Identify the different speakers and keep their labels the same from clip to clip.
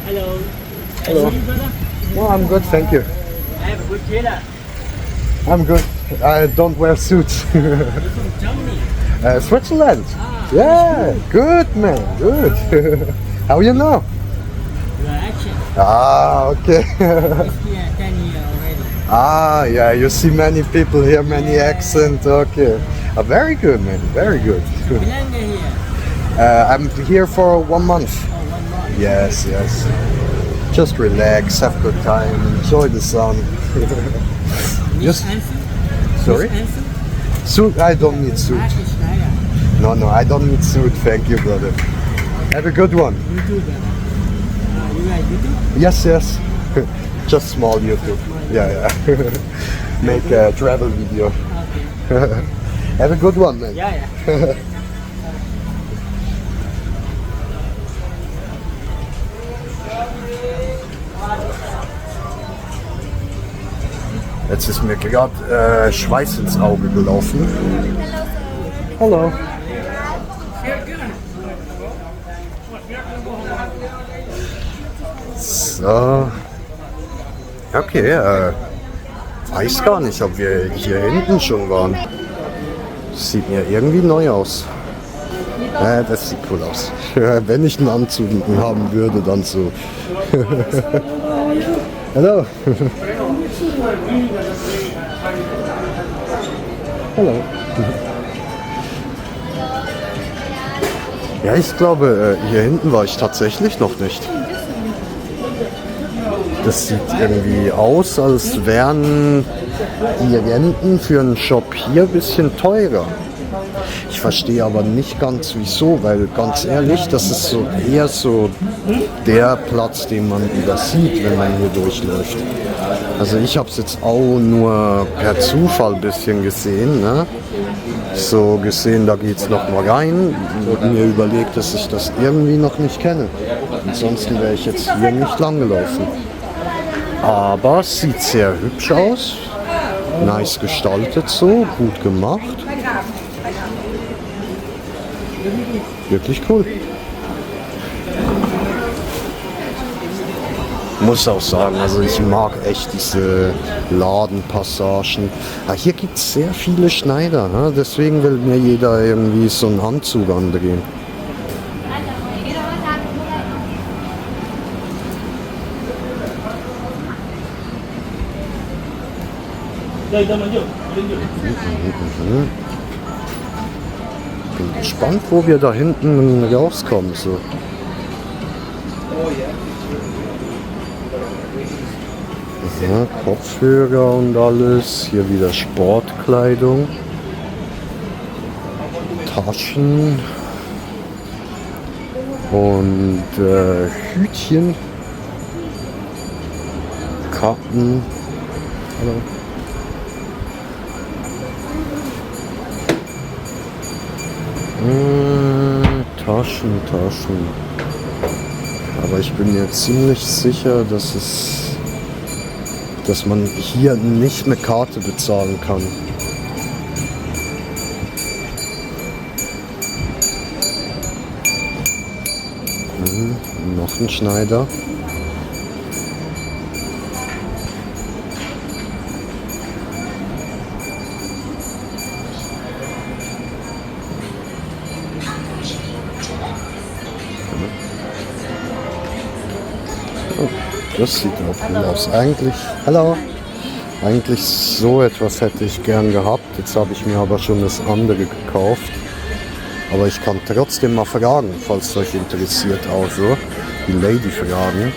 Speaker 1: Hello.
Speaker 2: Hello.
Speaker 1: Nice to meet you, brother.
Speaker 2: No, I'm good, thank you.
Speaker 1: I have a good tailor.
Speaker 2: I'm good. I don't wear suits.
Speaker 1: You're from Germany.
Speaker 2: Switzerland.
Speaker 1: Ah,
Speaker 2: Yeah, good man, good. How you know?
Speaker 1: you are action.
Speaker 2: Ah, okay.
Speaker 1: It's here 10 years already.
Speaker 2: Ah, yeah, you see many people here, many accent. Okay. Very good, man, very good.
Speaker 1: How long are you here?
Speaker 2: I'm here for 1 month.
Speaker 1: Oh, 1 month.
Speaker 2: Yes, yes. Just relax, have good time, enjoy the sun.
Speaker 1: Miss
Speaker 2: Just
Speaker 1: Anson?
Speaker 2: sorry?
Speaker 1: Miss Anson?
Speaker 2: Suit? I don't need suit.
Speaker 1: Marcus Schneider.
Speaker 2: No, I don't need suit. Thank you, brother. Have a good one.
Speaker 1: You too, brother. You like YouTube?
Speaker 2: Yes, yes. Just small YouTube. Yeah. Make a travel video.
Speaker 1: Okay.
Speaker 2: Have a good one, man.
Speaker 1: Yeah, yeah.
Speaker 2: Jetzt ist mir gerade Schweiß ins Auge gelaufen. Hallo. So. Okay, weiß gar nicht, ob wir hier hinten schon waren. Sieht mir irgendwie neu aus. Das sieht cool aus. Wenn ich einen Anzug haben würde, dann so. Hallo. Hallo. Ja, ich glaube, hier hinten war ich tatsächlich noch nicht. Das sieht irgendwie aus, als wären die Renten für einen Shop hier ein bisschen teurer. Ich verstehe aber nicht ganz wieso, weil ganz ehrlich, das ist so eher so der Platz, den man übersieht, wenn man hier durchläuft. Also ich habe es jetzt auch nur per Zufall ein bisschen gesehen, ne? So gesehen, da geht es noch mal rein und mir überlegt, dass ich das irgendwie noch nicht kenne. Ansonsten wäre ich jetzt hier nicht lang gelaufen. Aber es sieht sehr hübsch aus, nice gestaltet so, gut gemacht. Wirklich cool. Muss auch sagen, also ich mag echt diese Ladenpassagen. Hier gibt es sehr viele Schneider, ne? Deswegen will mir jeder irgendwie so einen Anzug andrehen. Bin gespannt, wo wir da hinten rauskommen. So. Ja, Kopfhörer und alles. Hier wieder Sportkleidung. Taschen. Und Hütchen. Kappen. Hallo. Taschen. Aber ich bin mir ziemlich sicher, dass man hier nicht mit Karte bezahlen kann. Noch ein Schneider. Das sieht auch cool aus. Eigentlich so etwas hätte ich gern gehabt. Jetzt habe ich mir aber schon das andere gekauft. Aber ich kann trotzdem mal fragen, falls es euch interessiert. Also die Lady fragen.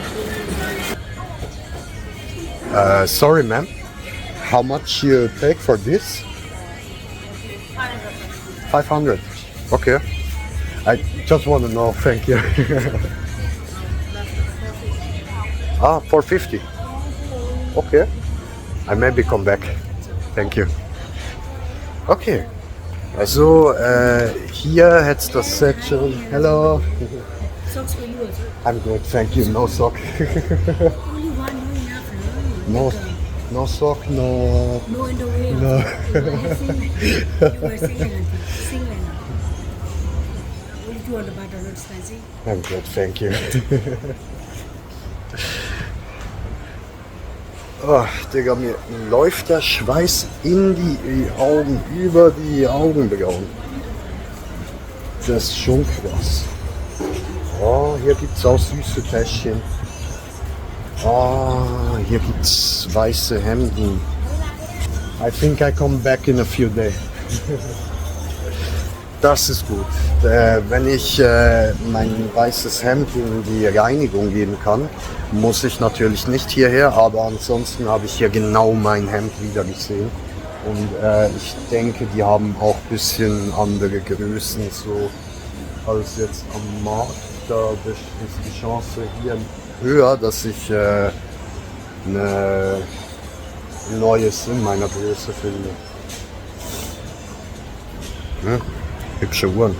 Speaker 2: Sorry ma'am, how much you take for this? 500. Okay. I just want to know, thank you. 450. Okay. I maybe come back. Thank you. Okay. Also hier hätt's das Set schon. Hello.
Speaker 3: Socks for you.
Speaker 2: I'm good, thank you. No sock.
Speaker 3: Only one, no enough.
Speaker 2: No sock, no.
Speaker 3: No underwear.
Speaker 2: No.
Speaker 3: You were single. Only 200 baht, not expensive.
Speaker 2: I'm good, thank you. Oh, Digga, mir läuft der Schweiß in die Augen, über die Augenbrauen. Das ist schon krass. Oh, hier gibt es auch süße Täschchen. Oh, hier gibt es weiße Hemden. I think I come back in a few days. Das ist gut. Wenn ich mein weißes Hemd in die Reinigung geben kann, muss ich natürlich nicht hierher, aber ansonsten habe ich hier genau mein Hemd wieder gesehen. Und ich denke, die haben auch ein bisschen andere Größen so als jetzt am Markt. Da ist die Chance hier höher, dass ich eine Neues in meiner Größe finde. Hm? Hübsche Uhren.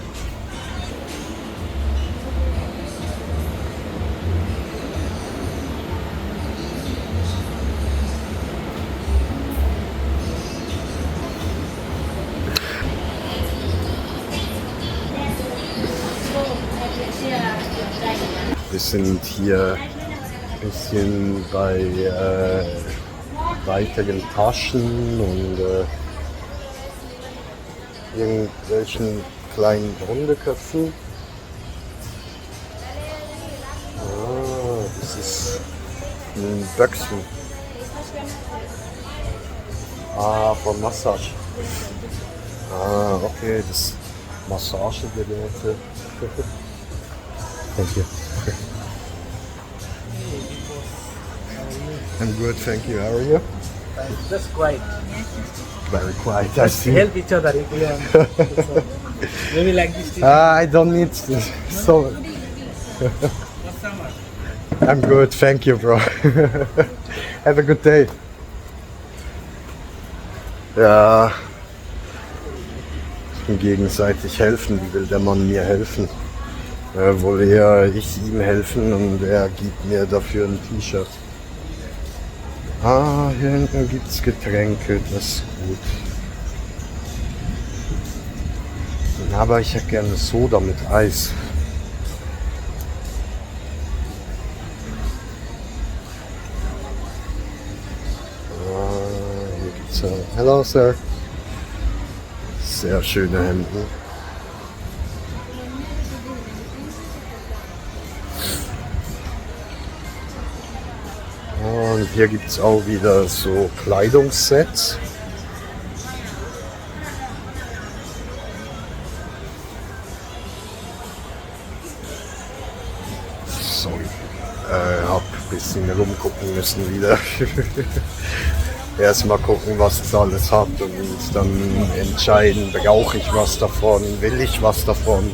Speaker 2: Wir sind hier ein bisschen bei weiteren Taschen und irgendwelchen kleinen Hundeköpfen. Ah, das ist ein Böckchen. Ah, von Massage. Ah, okay, das Massagegeräte. Thank you. I'm good, thank you. How are you?
Speaker 1: Just quiet.
Speaker 2: Very quiet, I see.
Speaker 1: Help each other if you want. Maybe like this.
Speaker 2: I don't need so. I'm good, thank you, bro. Have a good day. Ja, gegenseitig helfen. Wie will der Mann mir helfen? Wohl eher ich ihm helfen und er gibt mir dafür ein T-Shirt. Ah, hier hinten gibt es Getränke, das ist gut. Aber ich hätte gerne Soda mit Eis. Ah, hier gibt's Hello, Sir. Sehr schöne Hemden. Und hier gibt es auch wieder so Kleidungssets. Sorry, hab ein bisschen rumgucken müssen wieder. Erstmal gucken, was es alles hat und dann entscheiden, brauche ich was davon, will ich was davon,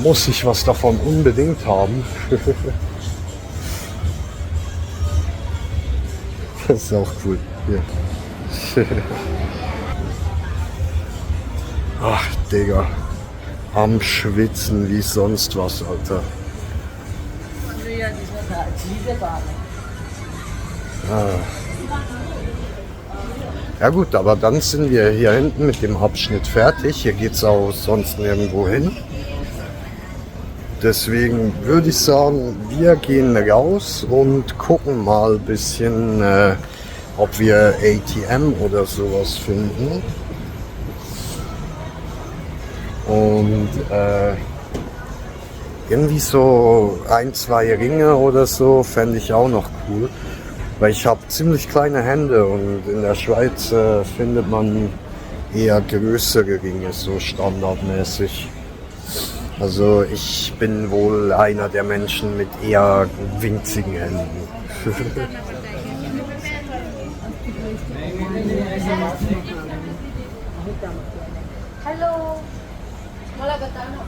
Speaker 2: muss ich was davon unbedingt haben. Das ist auch cool. Hier. Ach, Digga. Am Schwitzen wie sonst was, Alter. Ah. Ja gut, aber dann sind wir hier hinten mit dem Abschnitt fertig. Hier geht es auch sonst nirgendwo hin. Deswegen würde ich sagen, wir gehen raus und gucken mal ein bisschen, ob wir ATM oder sowas finden. Und irgendwie so 1, 2 Ringe oder so fände ich auch noch cool. Weil ich habe ziemlich kleine Hände und in der Schweiz findet man eher größere Ringe, so standardmäßig. Also ich bin wohl einer der Menschen mit eher winzigen Händen.
Speaker 4: Hallo. Malagatano.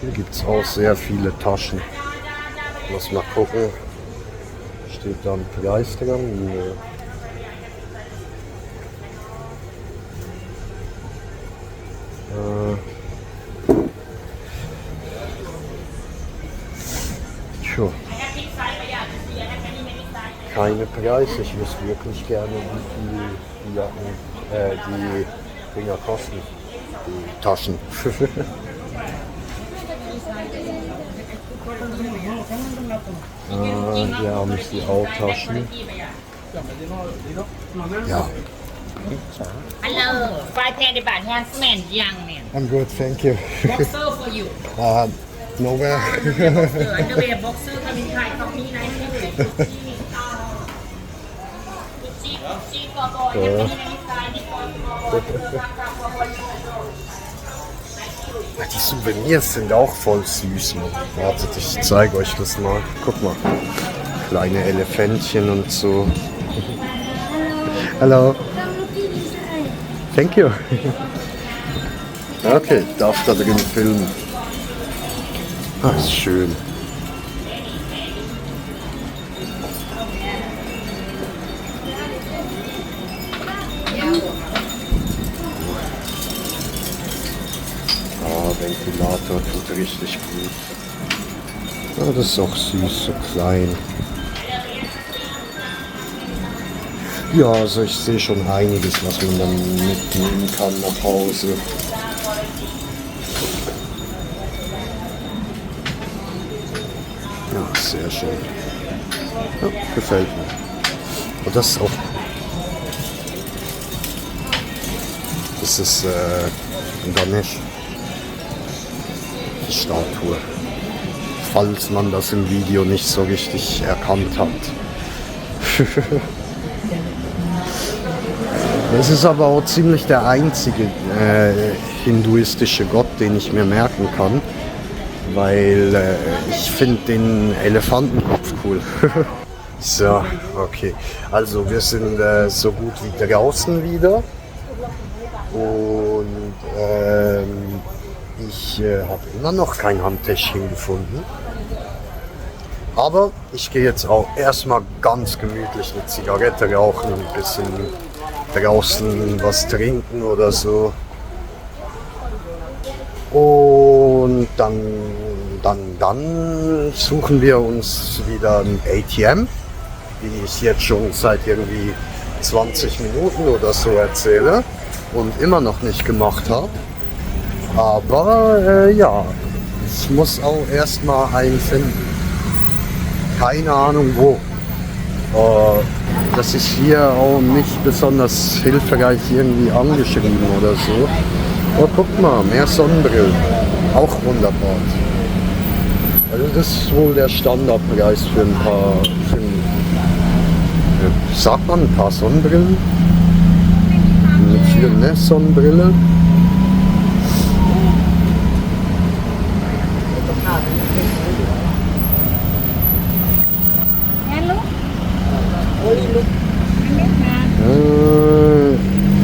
Speaker 2: Hier gibt es auch sehr viele Taschen. Muss mal gucken. Steht da ein Preis dran? Nee. Tja. Keine Preise. Ich wüsste wirklich gerne, wie viel die Jacken, die Dinger kosten. Die Taschen. Hier haben sie auch Taschen. Ja.
Speaker 5: Hello, 5 penny baht handsman young man.
Speaker 2: I'm good, thank you.
Speaker 5: Boxer for you.
Speaker 2: Nowhere.
Speaker 5: Underwear boxer coming Thai coffee nice you. Cheap for boy, penny
Speaker 2: Die Souvenirs sind auch voll süß. Ne? Wartet, ich zeige euch das mal. Guck mal. Kleine Elefantchen und so. Hallo. Thank you. Okay, ich darf da drin filmen. Ah, ist schön. Ventilator tut richtig gut. Ja, das ist auch süß, so klein. Ja, also ich sehe schon einiges, was man dann mitnehmen kann nach Hause. Ja, sehr schön. Ja, gefällt mir. Und das ist auch das ist Ganesh. Die Statue. Falls man das im Video nicht so richtig erkannt hat. Es ist aber auch ziemlich der einzige hinduistische Gott, den ich mir merken kann, weil ich finde den Elefantenkopf cool. So, okay. Also wir sind so gut wie draußen wieder und ich habe immer noch kein Handtäschchen gefunden. Aber ich gehe jetzt auch erstmal ganz gemütlich eine Zigarette rauchen und ein bisschen draußen was trinken oder so. Und dann suchen wir uns wieder ein ATM, wie ich jetzt schon seit irgendwie 20 Minuten oder so erzähle und immer noch nicht gemacht habe. Aber ja, ich muss auch erstmal einen finden. Keine Ahnung wo. Das ist hier auch nicht besonders hilfreich irgendwie angeschrieben oder so. Oh, guck mal, mehr Sonnenbrillen. Auch wunderbar. Also das ist wohl der Standardpreis für ein paar, sagt man ein paar Sonnenbrillen? Für eine Sonnenbrille.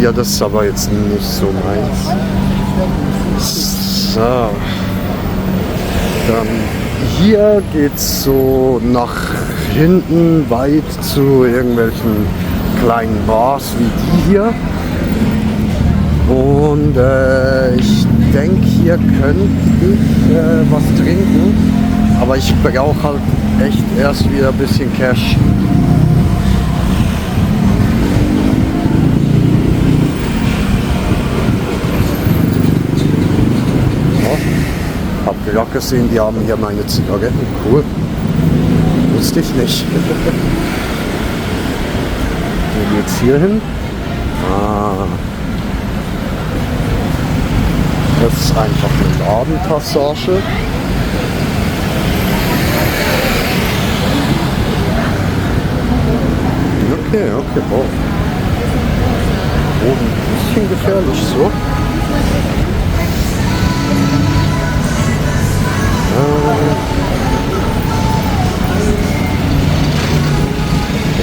Speaker 2: Ja, das ist aber jetzt nicht so meins. So. Dann hier geht's so nach hinten weit zu irgendwelchen kleinen Bars wie die hier. Und ich denke, hier könnte ich was trinken. Aber ich brauche halt echt erst wieder ein bisschen Cash. Hab gerade gesehen, die haben hier meine Zigaretten. Cool. Wusste ich nicht. Wo geht's hier hin? Ah. Das ist einfach eine Ladenpassage. Okay, oh. Oh, ein bisschen gefährlich so.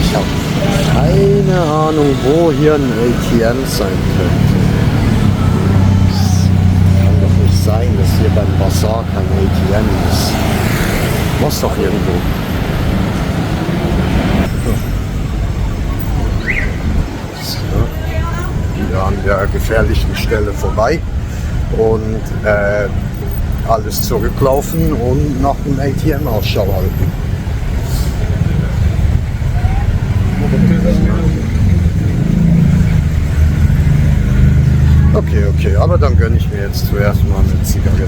Speaker 2: Ich habe keine Ahnung, wo hier ein ATM sein könnte. Kann doch nicht sein, dass hier beim Bazar kein ATM ist. Muss doch irgendwo. So. Wieder an der gefährlichen Stelle vorbei. Und alles zurücklaufen und nach dem ATM Ausschau halten. Okay, aber dann gönne ich mir jetzt zuerst mal eine Zigarette.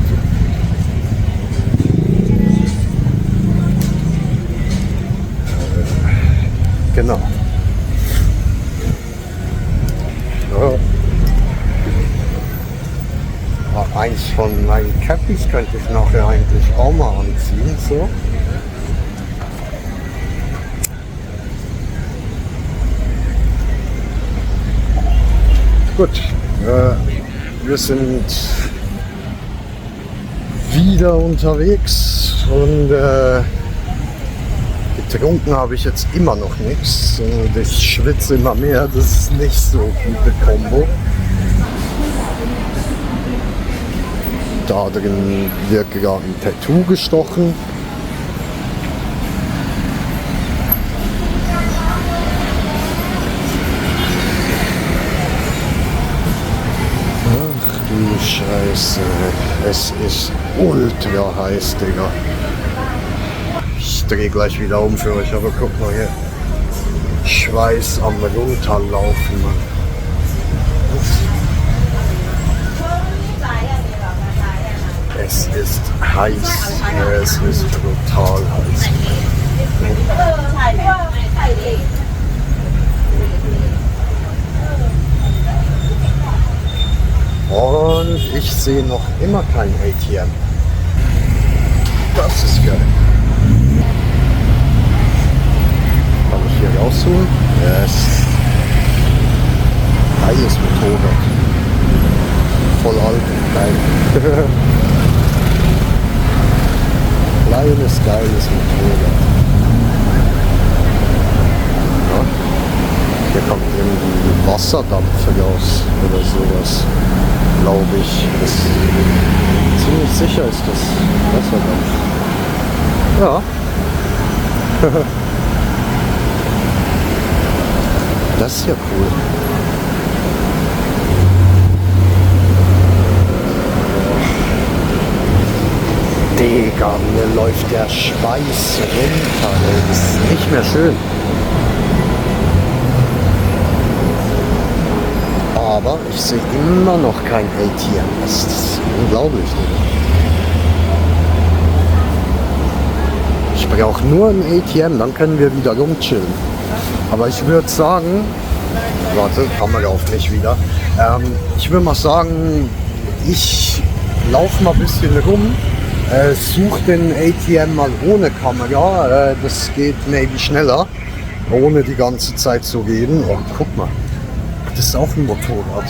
Speaker 2: Genau. Ja. Eins von meinen Cappies könnte ich nachher eigentlich auch mal anziehen, so. Gut, wir sind wieder unterwegs und getrunken habe ich jetzt immer noch nichts und ich schwitze immer mehr, das ist nicht so gute Kombo. Da drin wird gerade ein Tattoo gestochen. Ach du Scheiße, es ist ultra heiß, Digga. Ich drehe gleich wieder um für euch, aber guck mal hier. Schweiß am runterlaufen, Mann. Es ist heiß, es ist total heiß. Und ich sehe noch immer kein ATM. Das ist geil. Kann ich hier rausholen? Yes. Geiles Motorrad. Voll alt und geil. Kleines, geiles Motorrad. Ja. Hier kommt irgendwie Wasserdampf raus oder sowas, glaube ich. Ziemlich sicher ist das Wasserdampf. Ja. Das ist ja cool. Digga, mir läuft der Schweiß runter, ey. Das ist nicht mehr schön. Aber ich sehe immer noch kein ATM. Das ist unglaublich. Ich brauche nur ein ATM, dann können wir wieder rumchillen. Aber ich würde sagen, warte, Kamera auf mich wieder. Ich würde mal sagen, ich laufe mal ein bisschen rum. Such den ATM mal ohne Kamera, das geht maybe schneller, ohne die ganze Zeit zu reden. Oh, guck mal, das ist auch ein Motorrad.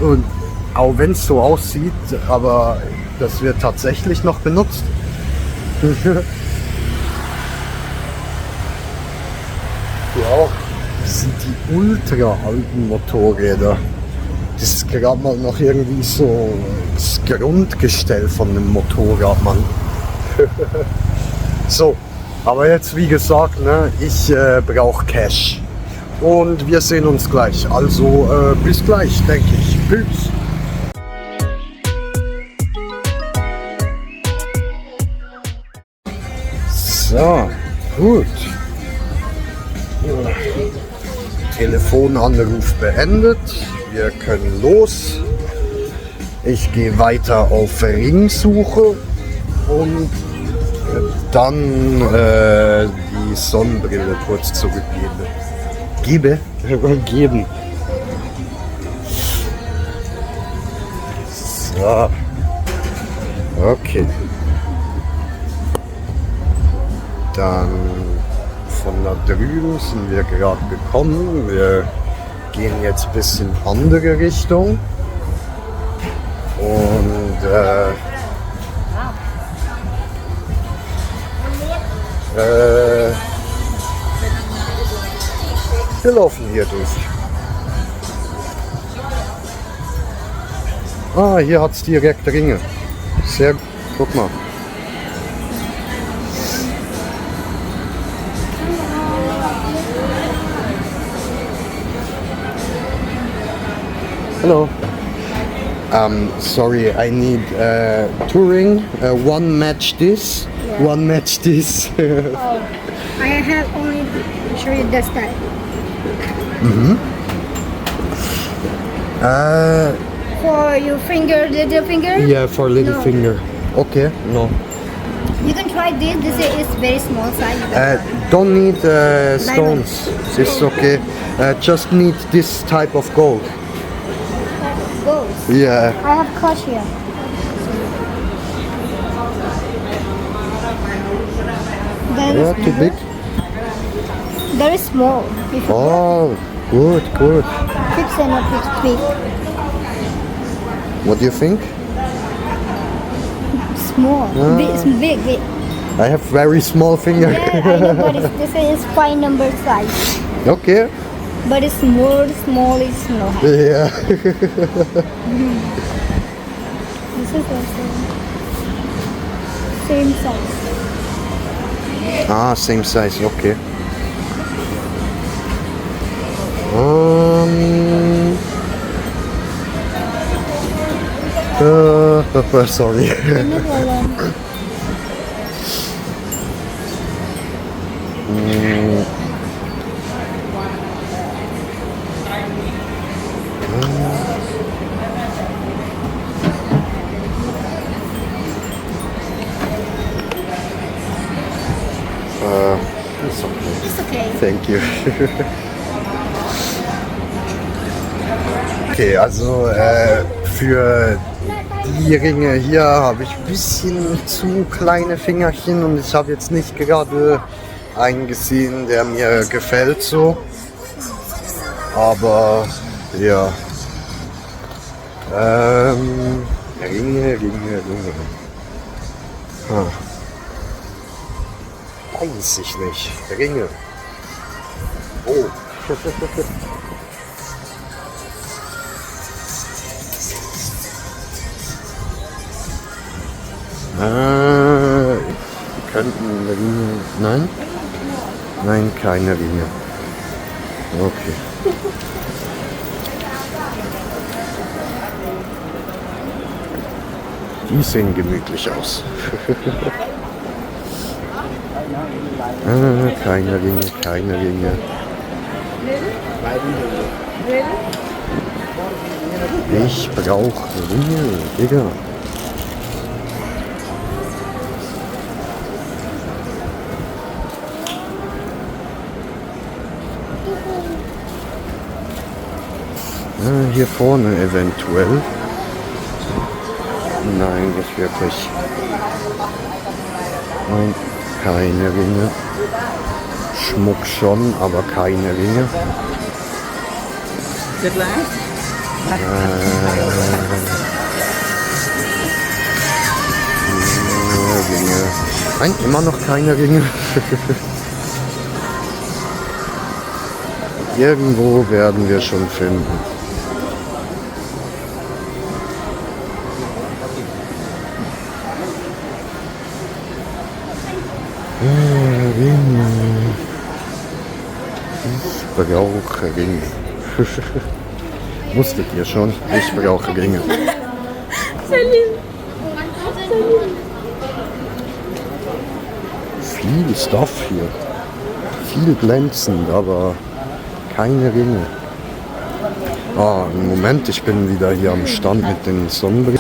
Speaker 2: Und auch wenn es so aussieht, aber das wird tatsächlich noch benutzt. Ja, das sind die ultra alten Motorräder. Das ist gerade mal noch irgendwie so das Grundgestell von einem Motorrad, Mann. So, aber jetzt wie gesagt, ne, ich brauche Cash. Und wir sehen uns gleich. Also bis gleich, denke ich. Tschüss. So, gut. Telefonanruf beendet. Wir können los. Ich gehe weiter auf Ringsuche und dann die Sonnenbrille kurz zurückgeben. Geben. So. Okay. Dann von da drüben sind wir gerade gekommen. Wir gehen jetzt ein bisschen andere Richtung. Und wir laufen hier durch. Ah, hier hat es direkt Ringe. Sehr, guck mal. Hallo. Sorry, I need two ring. One match this, one match this.
Speaker 6: I have only show you this type. For your finger, little finger.
Speaker 2: Yeah, for little
Speaker 6: No.
Speaker 2: finger. Okay, no.
Speaker 6: You can try this. This is very small size.
Speaker 2: Don't need stones. It's okay. Just need this type of gold.
Speaker 6: Gold.
Speaker 2: Yeah.
Speaker 6: I have cut here. That
Speaker 2: Yeah,
Speaker 6: is
Speaker 2: too big.
Speaker 6: very small. If you
Speaker 2: Oh, good, good.
Speaker 6: fix and not fix big.
Speaker 2: What do you think?
Speaker 6: Small. Big, big.
Speaker 2: I have very small finger.
Speaker 6: Yeah, I know, but this is 5 number size.
Speaker 2: Okay.
Speaker 6: But it's more small is no.
Speaker 2: Yeah.
Speaker 6: This is also same size.
Speaker 2: Ah, same size. Okay. Sorry. It's okay.
Speaker 6: It's okay.
Speaker 2: Thank you. Okay, also für die Ringe hier habe ich ein bisschen zu kleine Fingerchen und ich habe jetzt nicht gerade einen gesehen, der mir gefällt so. Aber ja. Ringe. Weiß ich nicht. Ringe. Oh. Könnten Ringe. Nein? Nein, keine Ringe. Okay. Die sehen gemütlich aus. Keine Ringe, keine Ringe. Ich brauche Ringe, Digga. Hier vorne eventuell. Nein, nicht wirklich. Nein, keine Ringe. Schmuck schon, aber keine Ringe. Ringe. Nein, immer noch keine Ringe. Irgendwo werden wir schon finden. Ringe. Ich brauche Ringe. Wusstet ihr schon? Ich brauche Ringe. Viel Stuff hier. Viel glänzend, aber keine Ringe. Ah, im Moment, ich bin wieder hier am Stand mit den Sonnenbrillen.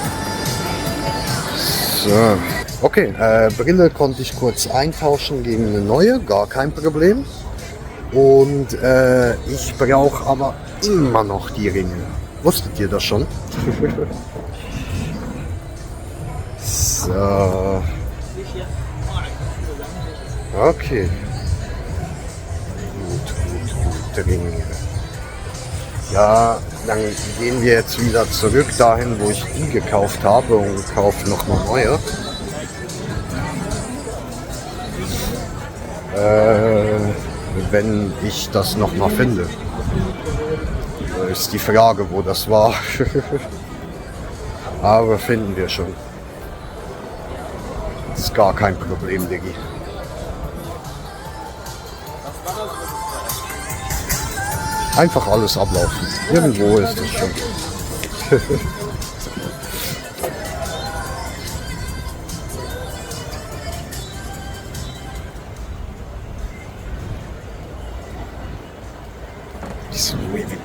Speaker 2: So. Okay, Brille konnte ich kurz eintauschen gegen eine neue, gar kein Problem. Und ich brauche aber immer noch die Ringe. Wusstet ihr das schon? So. Okay. Gut, Ringe. Ja, dann gehen wir jetzt wieder zurück dahin, wo ich die gekauft habe und kaufe nochmal neue. Wenn ich das nochmal finde. Ist die Frage, wo das war. Aber finden wir schon. Das ist gar kein Problem, Diggi. Einfach alles ablaufen. Irgendwo ist es schon.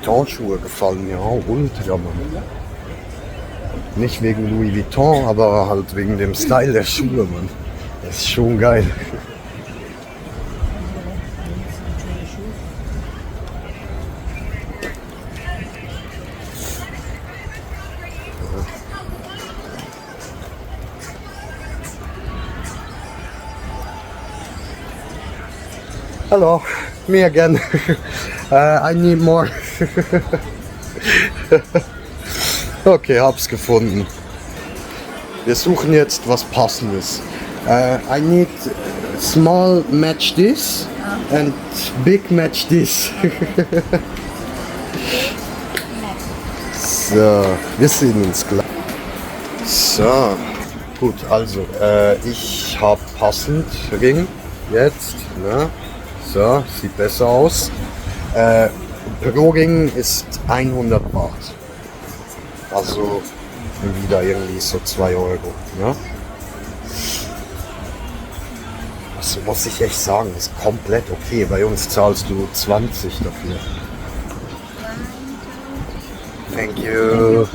Speaker 2: Vuitton-Schuhe gefallen mir auch ultra, Mann. Nicht wegen Louis Vuitton, aber halt wegen dem Style der Schuhe, Mann. Das ist schon geil. Hello, me again. I need more. Okay, hab's gefunden. Wir suchen jetzt was Passendes. I need small match this and big match this. So, wir sehen uns gleich. So, gut, also ich habe passend Ring jetzt. Ne? So, sieht besser aus. Pro Ring ist 100 Baht. Also wieder irgendwie so 2 Euro. Ne? Also muss ich echt sagen, ist komplett okay. Bei uns zahlst du 20 dafür. Thank you.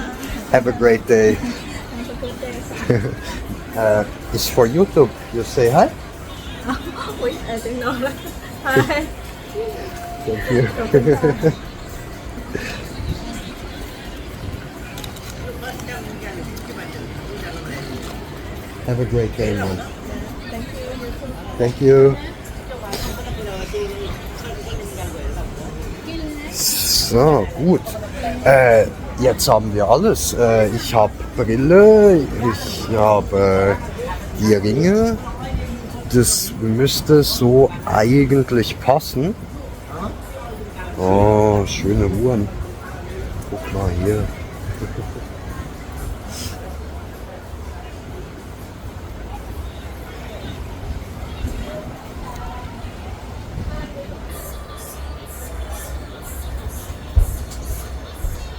Speaker 2: Have a great day. It's for YouTube. You say hi?
Speaker 6: Wait, I don't know. Hi.
Speaker 2: Thank you. Have a great day, man. Thank you. So, gut. Jetzt haben wir alles. Ich habe Brille, ich habe die Ringe. Das müsste so eigentlich passen. Oh, schöne Uhren. Guck mal hier.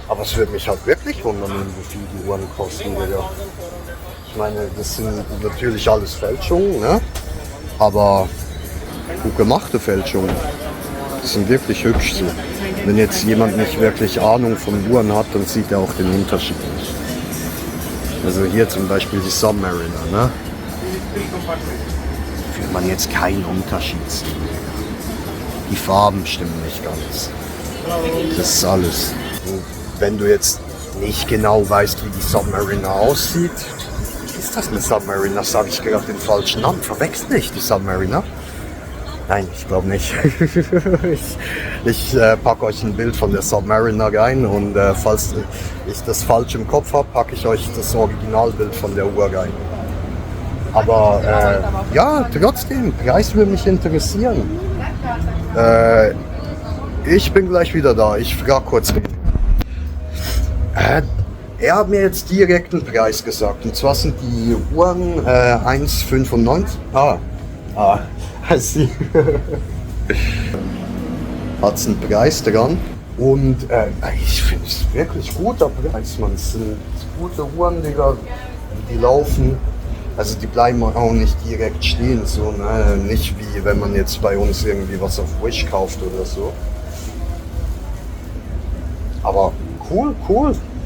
Speaker 2: Aber es würde mich halt wirklich wundern, wie viel die Uhren kosten, Digga. Ich meine, das sind natürlich alles Fälschungen, ne? Aber gut gemachte Fälschungen. Die sind wirklich hübsch so. Wenn jetzt jemand nicht wirklich Ahnung von Uhren hat, dann sieht er auch den Unterschied nicht. Also hier zum Beispiel die Submariner, ne? Will man jetzt keinen Unterschied sehen. Die Farben stimmen nicht ganz. Das ist alles. Und wenn du jetzt nicht genau weißt, wie die Submariner aussieht, ist das eine Submariner? Sage ich gerade den falschen Namen. Verwechsel nicht die Submariner? Nein, ich glaube nicht. ich packe euch ein Bild von der Submariner rein und falls ich das falsch im Kopf habe, packe ich euch das Originalbild von der Uhr rein. Aber ja, trotzdem, Preis würde mich interessieren. Ich bin gleich wieder da. Ich frage kurz wen. Er hat mir jetzt direkt einen Preis gesagt. Und zwar sind die Uhren 1,95. I see. Hat einen Preis dran. Und ich finde es wirklich guter Preis, man. Es sind gute Uhren, die laufen. Also die bleiben auch nicht direkt stehen. So, ne? Nicht wie wenn man jetzt bei uns irgendwie was auf Wish kauft oder so. Aber cool.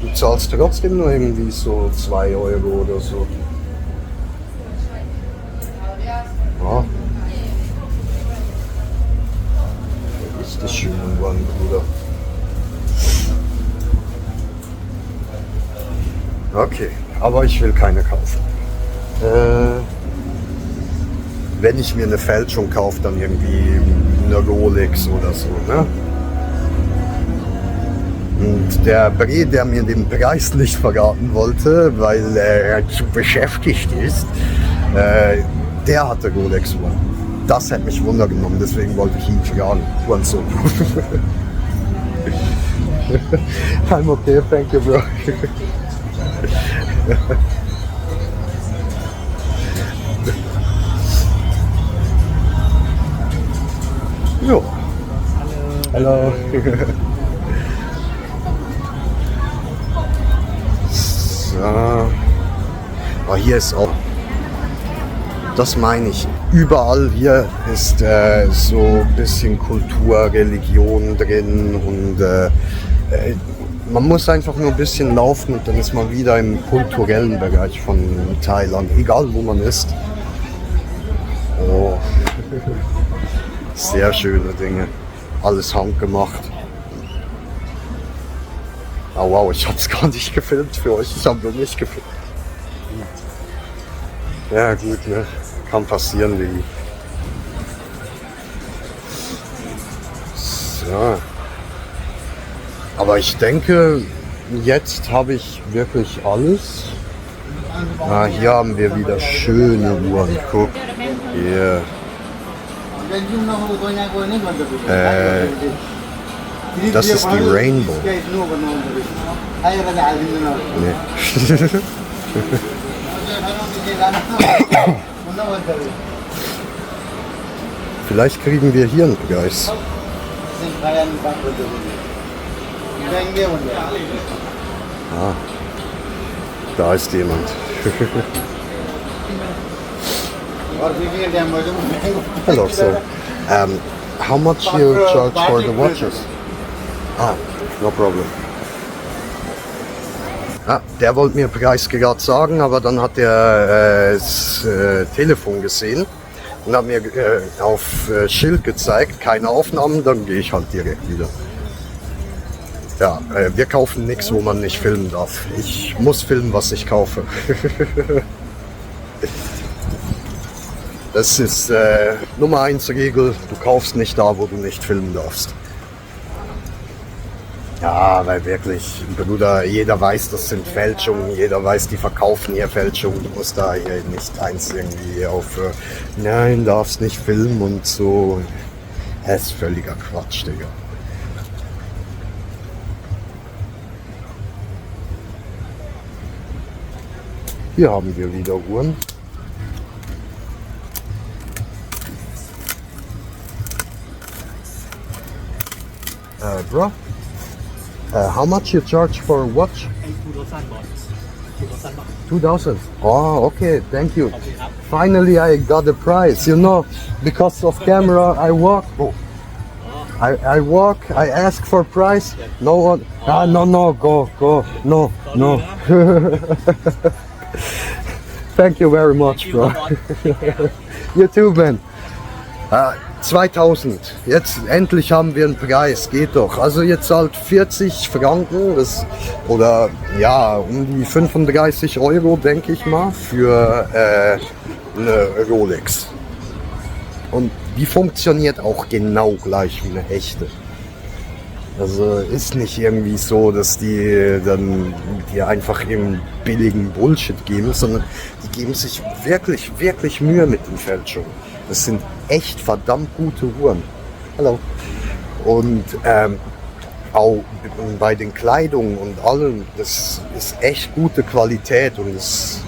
Speaker 2: Du zahlst trotzdem nur irgendwie so 2 Euro oder so. Ja. Richtig schöne Uhren, Bruder. Okay, aber ich will keine kaufen. Wenn ich mir eine Fälschung kaufe, dann irgendwie eine Rolex oder so, ne? Und der Bre, der mir den Preis nicht verraten wollte, weil er zu beschäftigt ist, der hatte Rolex-Uhren. Das hätte mich wundergenommen, deswegen wollte ich ihn fragen. Und so. I'm okay, thank you, bro. Jo. Hallo. Aber hier ist auch, das meine ich, überall hier ist so ein bisschen Kultur, Religion drin und Man muss einfach nur ein bisschen laufen und dann ist man wieder im kulturellen Bereich von Thailand, egal wo man ist. Oh, sehr schöne Dinge, alles handgemacht. Oh wow, ich habe es gar nicht gefilmt für euch, ich habe nur mich gefilmt. Ja gut, ne? Kann passieren, wie. So. Aber ich denke, jetzt habe ich wirklich alles. Ah, hier haben wir wieder schöne Uhren. Guck. Hier. Das ist die Rainbow. Nee. Vielleicht kriegen wir hier einen Preis. Ah, da ist jemand. Hello, sir. How much you charge for the watches? Ah, no problem. Ah, der wollte mir Preis gerade sagen, aber dann hat er das Telefon gesehen und hat mir auf Schild gezeigt, keine Aufnahmen, dann gehe ich halt direkt wieder. Ja, wir kaufen nichts, wo man nicht filmen darf. Ich muss filmen, was ich kaufe. Das ist Nummer 1 Regel, du kaufst nicht da, wo du nicht filmen darfst. Ja, weil wirklich, Bruder, jeder weiß, das sind Fälschungen, jeder weiß, die verkaufen hier Fälschungen. Du musst da hier nicht eins irgendwie auf, nein, darfst nicht filmen und so. Das ist völliger Quatsch, Digga. Hier haben wir wieder Uhren. Bro, how much you charge for a watch?
Speaker 1: 2,000 บาท
Speaker 2: 2,000. Oh, okay, thank you. Finally, I got the price. You know, because of camera, I walk. Oh. I walk. I ask for price. No one. Ah, no, go. No. Thank you very much, bro. You too, man. 2000. Jetzt endlich haben wir einen Preis, geht doch. Also jetzt zahlt 40 Franken, das, oder ja, um die 35 Euro, denke ich mal, für eine Rolex. Und die funktioniert auch genau gleich wie eine echte. Also ist nicht irgendwie so, dass die dann dir einfach eben billigen Bullshit geben, sondern die geben sich wirklich, wirklich Mühe mit den Fälschungen. Das sind echt verdammt gute Uhren. Hallo. Und auch bei den Kleidungen und allem, das ist echt gute Qualität und es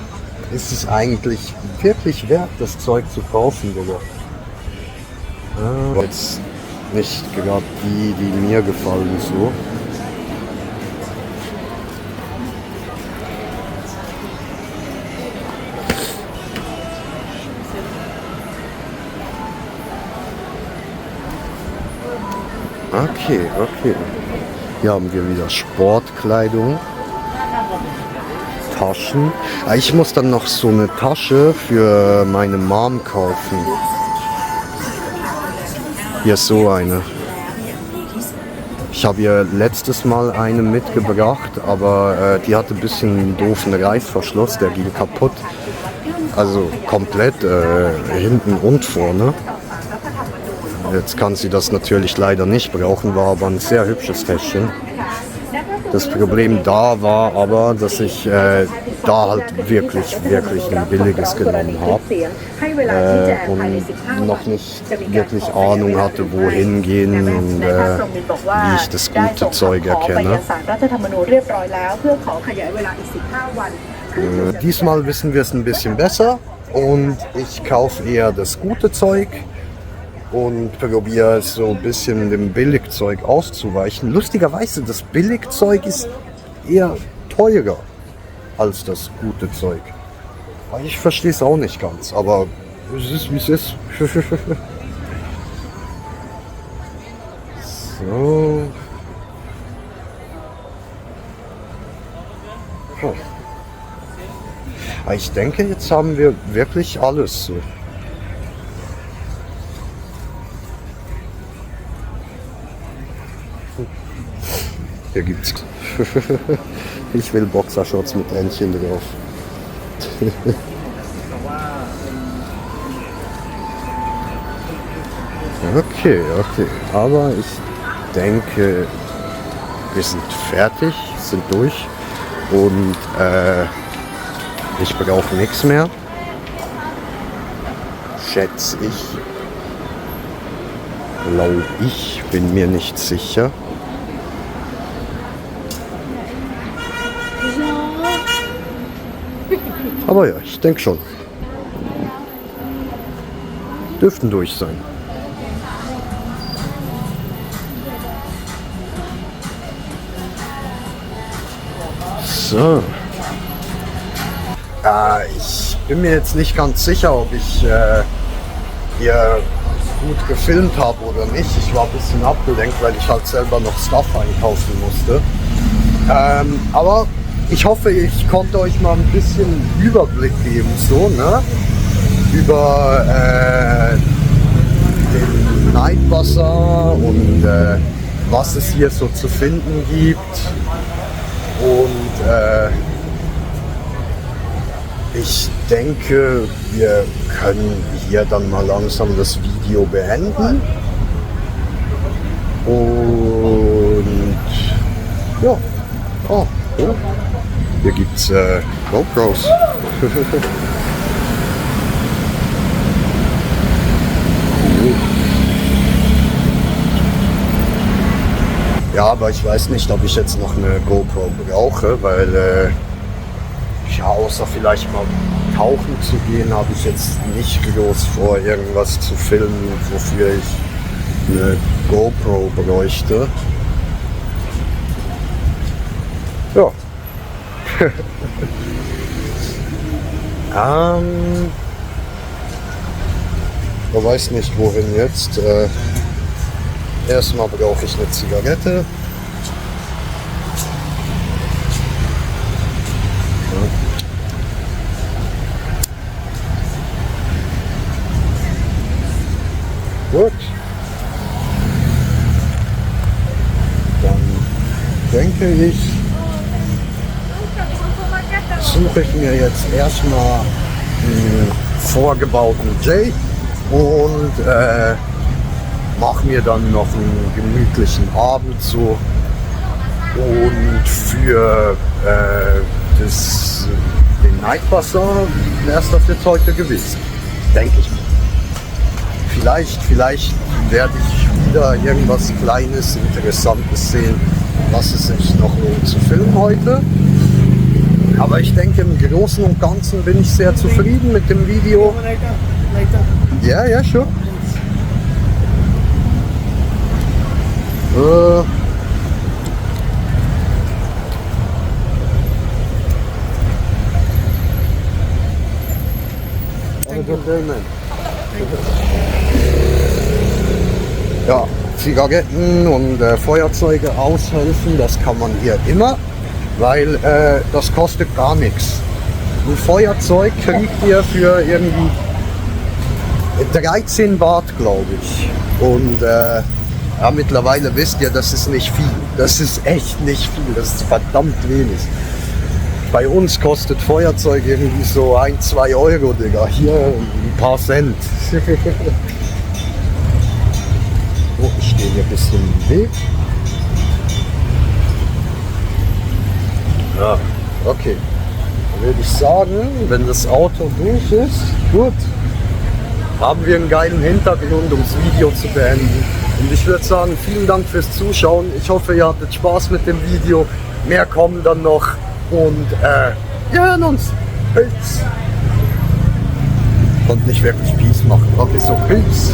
Speaker 2: ist es eigentlich wirklich wert, das Zeug zu kaufen, Digga. Jetzt nicht gerade die mir gefallen so. Okay. Hier haben wir wieder Sportkleidung, Taschen. Ich muss dann noch so eine Tasche für meine Mom kaufen. Hier ist so eine. Ich habe ihr letztes Mal eine mitgebracht, aber die hatte ein bisschen einen doofen Reißverschluss, der ging kaputt. Also komplett hinten und vorne. Jetzt kann sie das natürlich leider nicht brauchen, war aber ein sehr hübsches Täschchen. Das Problem da war aber, dass ich da halt wirklich ein billiges genommen habe und noch nicht wirklich Ahnung hatte, wohin gehen und wie ich das gute Zeug erkenne. Diesmal wissen wir es ein bisschen besser und ich kaufe eher das gute Zeug und probiere so ein bisschen dem Billigzeug auszuweichen. Lustigerweise, das Billigzeug ist eher teurer als das gute Zeug. Ich verstehe es auch nicht ganz, aber es ist wie es ist. So. Aber ich denke, jetzt haben wir wirklich alles so. Hier gibt's. Ich will Boxershorts mit Entchen drauf. Okay. Aber ich denke, wir sind fertig, sind durch und ich brauche nichts mehr. Schätze ich. Glaube ich, bin mir nicht sicher. Aber ja, ich denke schon. Dürften durch sein. So. Ich bin mir jetzt nicht ganz sicher, ob ich hier gut gefilmt habe oder nicht. Ich war ein bisschen abgelenkt, weil ich halt selber noch Stuff einkaufen musste. Aber ich hoffe, ich konnte euch mal ein bisschen Überblick geben, so, ne? Über den Night Bazaar und was es hier so zu finden gibt. Und ich denke, wir können hier dann mal langsam das Video beenden. Und ja, oh. Hier gibt's GoPros. Ja, aber ich weiß nicht, ob ich jetzt noch eine GoPro brauche, weil ja, außer vielleicht mal tauchen zu gehen, habe ich jetzt nicht groß vor, irgendwas zu filmen, wofür ich eine GoPro bräuchte. Ja. Ich weiß nicht wohin jetzt. Erstmal brauche ich eine Zigarette. Gut. Dann denke ich, suche ich mir jetzt erstmal einen vorgebauten J und mache mir dann noch einen gemütlichen Abend so. Und für den Night Bazaar wäre es das jetzt heute gewesen, denke ich. Vielleicht werde ich wieder irgendwas Kleines, Interessantes sehen, was es sich noch lohnt zu filmen heute. Aber ich denke, im Großen und Ganzen bin ich sehr zufrieden mit dem Video. Ja, ja, sure. Ja, Zigaretten und Feuerzeuge aushelfen, das kann man hier immer, weil das kostet gar nichts. Ein Feuerzeug kriegt ihr für irgendwie 13 Baht, glaube ich. Und ja, mittlerweile wisst ihr, das ist nicht viel. Das ist echt nicht viel, das ist verdammt wenig. Bei uns kostet Feuerzeug irgendwie so 1-2 Euro, Digga. Hier ein paar Cent. Oh, ich stehe hier ein bisschen im Weg. Ja, okay. Dann würde ich sagen, wenn das Auto durch ist, gut, haben wir einen geilen Hintergrund, um das Video zu beenden. Und ich würde sagen, vielen Dank fürs Zuschauen. Ich hoffe, ihr hattet Spaß mit dem Video. Mehr kommen dann noch. Und wir hören uns. Peace. Konnte nicht wirklich Peace machen. Okay, so Peace.